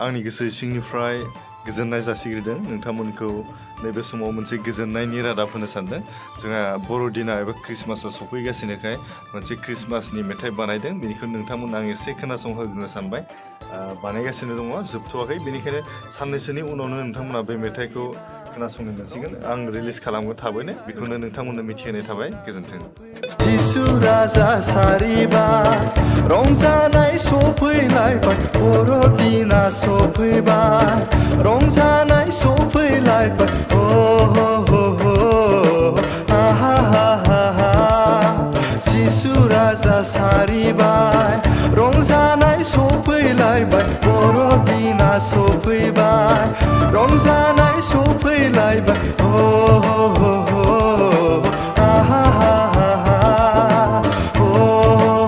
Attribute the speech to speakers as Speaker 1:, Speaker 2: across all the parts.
Speaker 1: आंनि गोसो सिंनिफ्राय गोजोननाय जासिग्रोदों नोंथांमोनखौ नैबे समाव मोनसे गोजोननायनि रादाब होनो सानदों। जोंहा बर'दिना एबा क्रिसमासआ सफैगासिनोखाय मोनसे क्रिसमासनि मेथाइ बानायदों। बेनिखौ नोंथांमोननो आं एसे खोनासंहोग्रोनो सानबाय। बानायगासिनो दङ, जोबथ'वाखै। बेनिखायनो साननैसोनि उनावनो नोंथांमोना बे मेथाइखौ खोनासंनो मोनसिगोन। आं रिलिज खालामगोन थाबैनो। बेखौनो नोंथांमोननो मिथिहोनाय थाबाय। गोजोन्थों।
Speaker 2: जिसु राजा सारिबाय, रंजानाय सफैलायबाय, बर'दिना सफैबाय, रंजानाय सफैलायबाय, हो हो हो हो, आहा हा हा हा। जिसु राजा सारिबाय, रंजानाय सफैलायबाय, बर'दिना सफैबाय, रंजानाय सफैलायबाय, हो हो हो हो, आहा हा हा हा, हो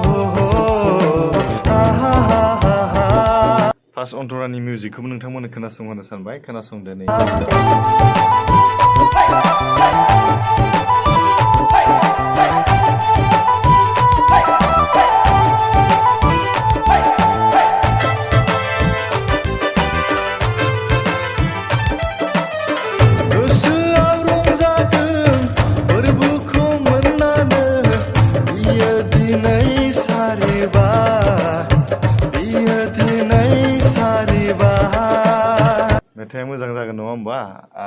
Speaker 2: हो हो, आहा हा हा हा।
Speaker 1: फार्स्ट अन्तरानि मिउजिकखौबो नोंथांमोननो खोनासंहोनो सानबाय। खोनासंदो नै।
Speaker 2: गोसोआव रंजादों फोरबोखौ मोननानै, बियो दिनै सारिबाय, बियो दिनै सारिबाय।
Speaker 1: मेथाइआ मोजां जागोन नङा होमबा?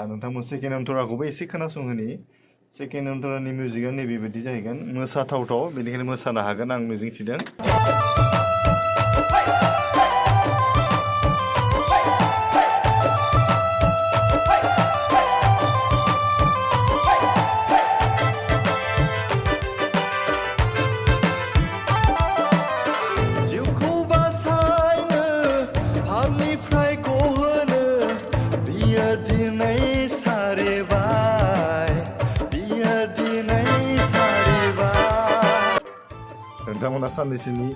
Speaker 1: नोंथांमोन सेकेन्ड अन्तराखौबो एसे खोनासंहोनि। सेकेन्ड अन्तरानि मिउजिकआ नैबेबायदि जाहैगोन, मोसाथावथाव। बेनिखायनो मोसानो हागोन आं मिजिंथिदों।
Speaker 2: जिउखौ बासायनो, पापनिफ्राय गहोनो, बियो दिनै सारिबाय, बियो दिनै सारिबाय।
Speaker 1: नोंथांमोना साननैसोनि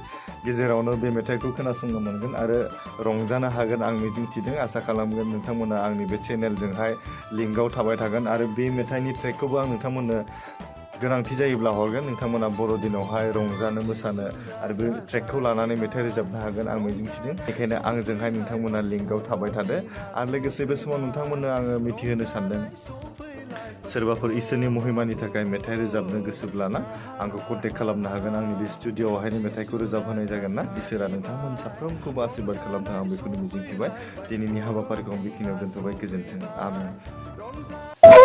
Speaker 1: गेजेरावनो बे मेथाइखौ खोनासंनो मोनगोन आरो रंजानो हागोन आं मिजिंथिदों। आसा खालामगोन नोंथांमोना आंनि बे चेनेलजोंहाय लिंकआव थाबाय थागोन आरो बे मेथाइनि ट्रेकखौबो आं नोंथांमोननो गोनांथि जायोब्ला हरगोन। नोंथांमोना बर'दिनावहाय रंजानो मोसानो आरो बे ट्रेकखौ लानानै मेथाइ रोजाबनो हागोन आं मिजिंथिदों। बेखायनो आंजोंहाय नोंथांमोना लिंकआव थाबाय थादो। आरो लोगोसे बे समाव नोंथांमोननो आङो मिथिहोनो सानदों, सोरबाफोर इसोरनि महिमानि थाखाय मेथाइ रोजाबनो गोसोब्लाना आंखौ कन्टेक्ट खालामनो हागोन। आंनि बे स्टुडिअ'आवहायनो मेथाइखौ रोजाबहोनाय जागोन ना। इसोरा नोंथांमोन साफ्रोमखौबो आशीर्बाद खालामथों, आं बेखौनो मिजिंथिबाय। दिनैनि हाबाफारिखौ आं बेखिनियाव दोनथ'बाय। गोजोन्थों। आमेन।